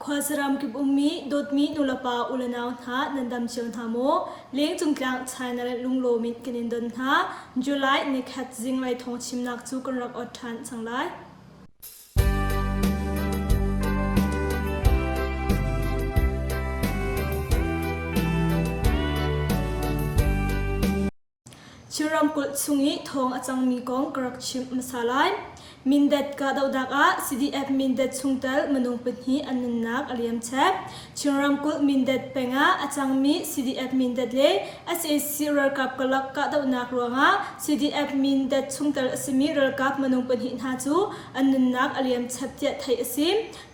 Khuasaram kip ummi dawtmi nulepa ulenau hna nan dam cio hna maw? Lengcung tlang China le lunglawm in kan in don hna. July nikhat zinglei thawng chimnak cu kan rak ot ṭhan cang lai. Chin ramkulh chung i thawng a cangmi kong ka rak chimh hmasa lai. Mindat kahdohnak ah CDF Mindat chungtel minung pahnih an nunnak a liam chep. Chin ramkulh Mindat peng ah a cangmi CDF Mindat le sac ralkap karlak kahdohnak ruangah CDF Mindat chungtel a simi ralkap minung pahnih hna cu an nunnak a liam chep tiah theih a si.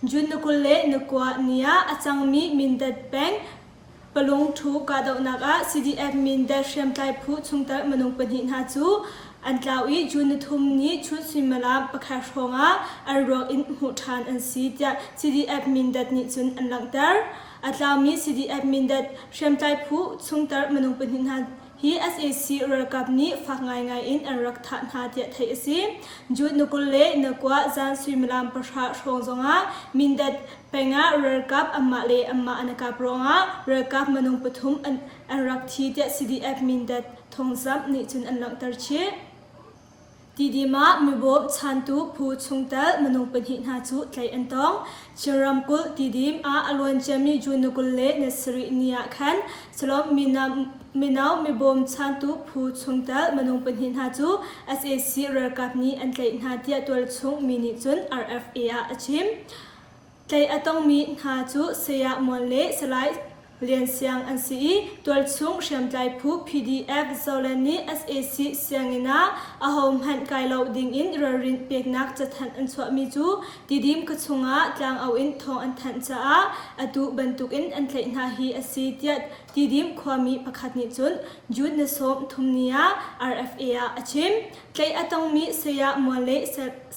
June ni 20 le ni kua ni ah a cangmi Mindat peng Palungṭhu kahdohnak ah CDF Mindat hriamtlai phu chungtel minung pahnih hna cu an tlau i June nithum ni chun suimilam pakhat hrawng ah an ruak in hmuh ṭhan an si tiah CDF Mindat nih cun an langhter. A tlaumi CDF Mindat hriamtlai phu chungtel minung pahnih hna hi sac ralkap nih fak ngaingai in an rak thah hna tiah theih a si. June ni 20 le ni kua zan suimilam pahra hrawng zongah Mindat peng ah ralkap anmah le anmah an i kap ruangah ralkap minung pathum an, an rak thi tiah CDF Mindat thawngzamh nih cun an langhter chih. Tidim ah mibawm chantu phu chungtel minung pahnih hna cu tlaih an tong. Chin ramkulh Tidim ah a luan ciami June ni 20 le ni sarih ni ah khan Salom mino mibawm chantu phu chungtel minung pahnih hna cu sac ralkap nih an tlaih hna tiah tualchung mi nih cun RFA ah a chim. Tlaih a tongmi hna cu Saya Mual le Salai Lian Siang an si i tualchung hriamtlai phu PDF Zoland nih sac sianginn ah ahohmanh kai lo dingin ralrin peknak cathanh an chuahmi cu Tidim khuachung ah tlangau in thawng an thanh caah atu bantukin an tlaih hna hi a si tiah Tidim khuami pakhat nih cun June ni 30 ni ah RFA ah a chim. Tlaih a tongmi Saya Mual le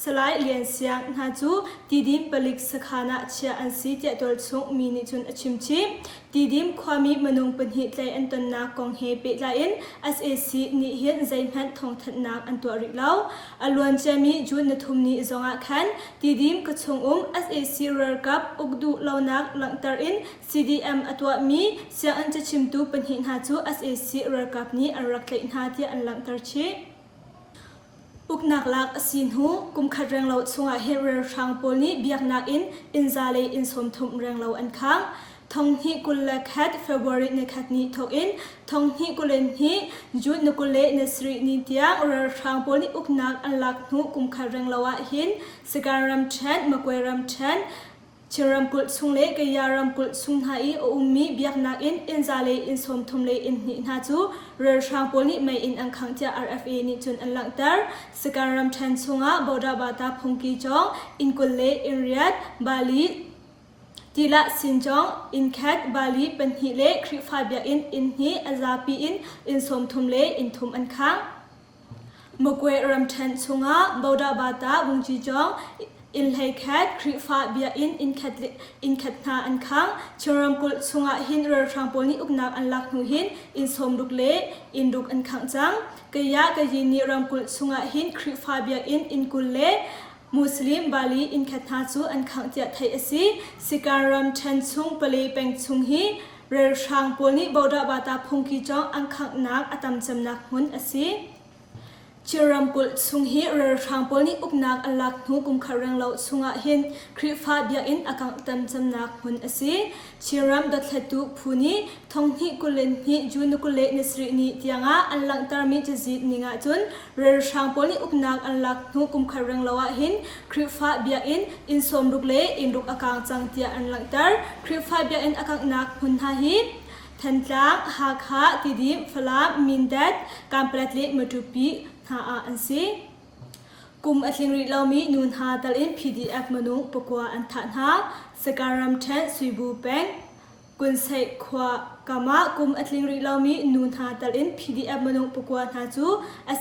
Salai Lian Siang hna cu Tidim palik sakhan ah chiah an si tiah tualchung mi nih cun a chim chih. Tidim khuami minung pahnih tlaih an tonnak kong he pehtlai in sac nih hin zeihmanh thawngthanhnak an tuah rih lo. A luanciami June nithum ni zongah khan Tidim khuachung um sac ralkap uk duh lonak langhter in CDM a tuahmi sianginn cachimtu pahnih hna cu sac ralkap nih an rak tlaih hna tiah an langhter chih. Uknak lak a si hnu kumkhat renglo chungah hin ralhrang pawl nih biaknak in inn za le inn 30 renglo an khang. Thonghnih 21 February nikhat ni thawk in thonghnih 22 June ni 27 ni tiang ralhrang pawl nih uknak an lak hnu kumkhat renglo ah hin Sagaing ramṭhen, Magway ramṭhen, Chin ramkulh chung le Kaya ramkulh chung hna i a ummi biaknak inn, inn za le inn 30 le inn hnih hna cu ralhrang pawl nih mei in an khangh tiah RFA nih cun an langhter. Sagaing ramṭhen chungah Bodabata phungki cawng, inn 20 le inn riat, Bali, Tilah Sinjong, inn khat, Bali pahnih le Khrihfa biakinn inn hnih a zapi in inn 30 le inn thum an khangh. Magwe ramṭhen chungah Bodabata Vungcicawng inn hleikhat Khrihfa biakinn inn khat hna an khang. Chin ramkulh chungah hin ralhrang pawl nih uknak an lak hnu hin inn sawmruk le inn ruk an khangh cang. Kaya Kayini ramkulh chungah hin Khrihfa biakinn inn 20 le Muslim Bali inn khat hna cu an khangh tiah theih a si. Sikar ramṭhen chung Pale peng chung hi Ralhrang pawl nih Bodabata phungki cawng an khanghnak a tam cemnak hmun a si. Chin ramkulh chung hi ralhrang pawl nih uknak an lak hnu kum khat renglo chungah hin Khrihfa biakinn a kangh tam cemnak hmun a si. Chinram dothlattu phu nih thonghnih 22 June 27 ni tiangah an langhtermi cazin ning ahcun ralhrang pawl nih uknak an lak hnu kum khat renglo ah hin Khrihfa biakinn inn sawmruk le inn ruk a kaang cang tiah an langhter. Khrihfa biakinn a kanghnak hmun hna hi Thantlang, Hakha, Tidim, Falam, Mindat, Kanpalet le Matupi hna ah an si. Kum a tling rih lomi nu hna tal in PDF minung pakua an thah hna. Sagaing ramṭhen Suibu peng Kunseih khua. Kam ah kum a tling rih lomi nu hna tal in PDF minung pakua hna cu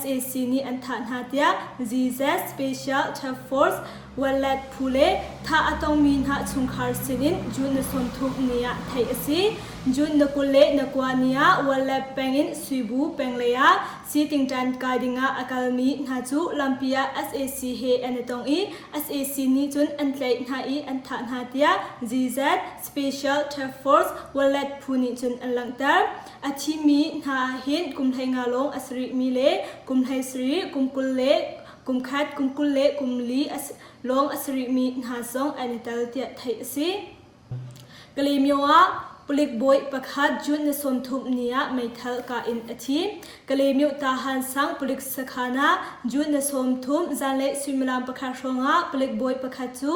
sac nih an thah hna tiah GZ Special Task Force Wallet phu le thah a tongmi hna chungkhar sinin June ni 30 ni ah theih a si. June ni 20 le ni 9 ni ah Wallet peng in Suibu peng lei ah Sitingṭan kai dingah a kalmi hna cu lampi ah sac he an i tong i sac nih cun an tlaih hna i an thah hna tiah GZ Special Task Force Wallet phu nih cun an langhter. A thimi hna ah hin kum 15 lawng a si rihmi le kum 17, kum 20 le kum khat, kum 20 le kum li lawng a si rihmi hna zong an i tel tiah theih a si. Kalaymyo ah palik bawi pakhat June ni 30 ni ah meithal kah in a thi. Kalaymyo Tahan sang palik sakhan ah June ni 30 zanlei suimilam pakhat hrawng ah palik bawi pakhat cu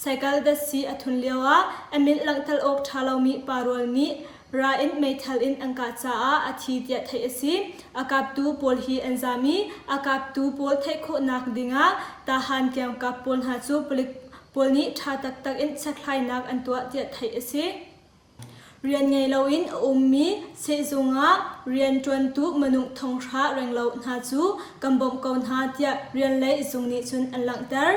cycle datsi a thun lio ah a min langhter awk ṭha lomi pa rual nih ra in meithal in an kah caah a thi tiah theih a si. A kaptu pawl hi an zaam i a kaptu pawl theih khawhnak dingah Tahan kiangkap pawl hna cu palik pawl nih ṭha taktak in chekhlainak an tuah tiah theih a si. Rian ngei loin a ummi sehzung ah rianṭuantu minung thonghra renglo hna cu kan bawmh ko hna tiah rianlei zung nih cun an langhter.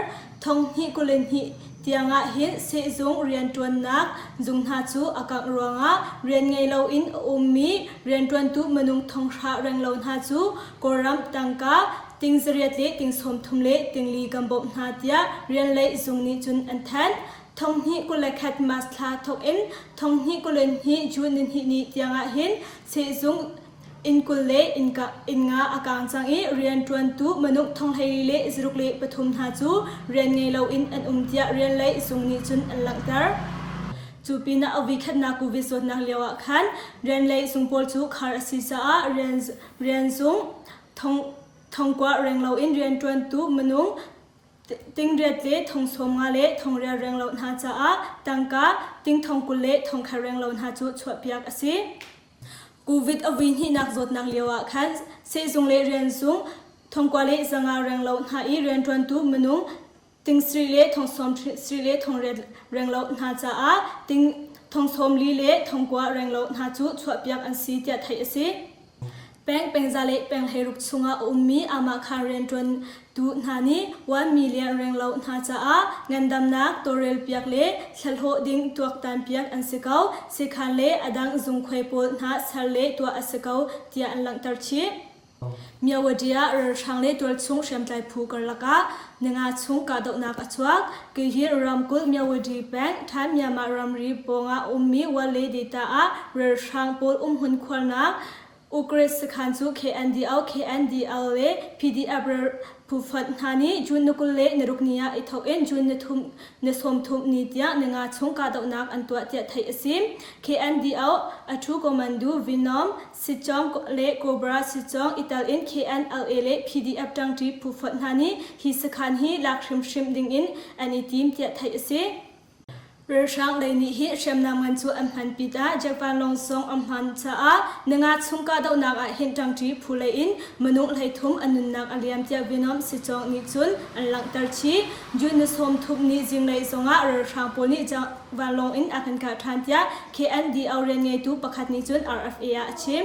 Thonghnih 22 tiangah hin sehzung rianṭuannak zung hna cu a kangh ruangah rian ngei loin a ummi rianṭuantu minung thonghra renglo hna cu Kawlram tangka ting zariat le ting 30 le ting li kan bawmh hna tiah rianlei zung nih cun an thanh. Thonghnih 21 March thla thawk in thonghnih 22 June ni hnih ni tiangah hin sehzung inn 20 le inn nga a kaang cang i rianṭuantu minung thong 14 le zaruk le pathum hna cu rian ngei loin an um tiah rianlei zung nih cun an langhter. Cu pinah a voikhatnak COVID zawtnak lio ah khan rianlei zung pawl cu khar a si caah rian zung thongkua reng loin rianṭuantu minung Tingriat le thong 50 le thong rial renglo hna caah tangka ting thong 20 le thong khat renglo hna cu chuahpiak a si. Covid a vui hnihnak zawtnak lio ah khan sehzung le rianzung thong kua le zanga renglo hna i rianṭuantu minung ting sarih le thong 70 le thong riat renglo hna caah ting thong 40 le thong kua renglo hna cu chuahpiak an si tiah theih a si. Peng pengza le peng hleiruk chungah a ummi amahkhan rianṭuantu hna nih 1 million renglo hna caah ngandamnak tawlrelpiak le thlahlawh ding tuaktanpiak an si ko. Sekhan le a dang zungkhuai pawl hna ser le tuah a si ko tiah an langhter chih. Myawaddy ah ralhrang le tualchung hriamtlai phu karlak ah ninga chung kahdohnak a chuak. Kihir ramkulh Myawaddy peng Than Myanmar ramri pawngah a ummi Wale Data ah ralhrang pawl umhmun khuarnak Ukret sakhan cu KNDO, KNDL le PDF phufonh hna nih June ni 20 le ni ruk ni ah i thawk in June ni thum ni 30 ni tiang ninga chung kahdohnak an tuah tiah theih a si. KNDO Athu Komandu Vinom Sitcawng le Cobra Sitcawng i tel in KNLA le PDF ṭangṭi phufonh hna nih hi sakhan hi lak hrimhrim ding in an i tim tiah theih a si. Ralhrang lei nih hi hriamnam ngan cu an hman pit ah Japan lawng zong an hman caah ninga chung kahdohnak ah hin ṭangṭi phu lei in minung 33 an nunnak a liam tiah Vietnam sicawng nih cun an langhter chih. June ni 30 ni zinglei zongah ralhrang pawl nih vanlawng in a kan kah ṭhan tiah KNDO rianngeitu pakhat nih cun RFA ah a chim.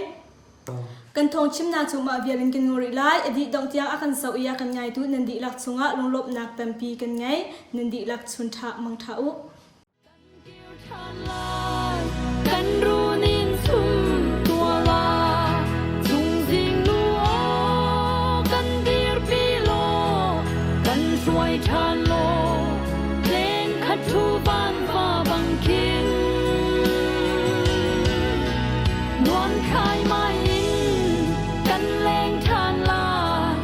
Kan thawngchimnak cu mah vial in kan ngol rih lai. A dih dongh tiang a kan zoh i a kan ngaitu nan dihlak chungah lunglawmhnak tampi kan ngei. Nan dihlak chun ṭha mang ṭha u. Kan runin sum tuala chungzing nu aw kan dirpi law kan hruai ṭhan law leng khat thu van va bang khin nuam khai mai in kan leng ṭhan lai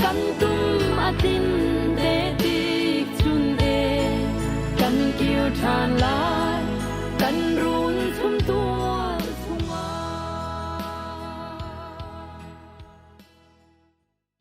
kan tum a tin te tik chun e kan kir ṭhan lai kan run chum tu.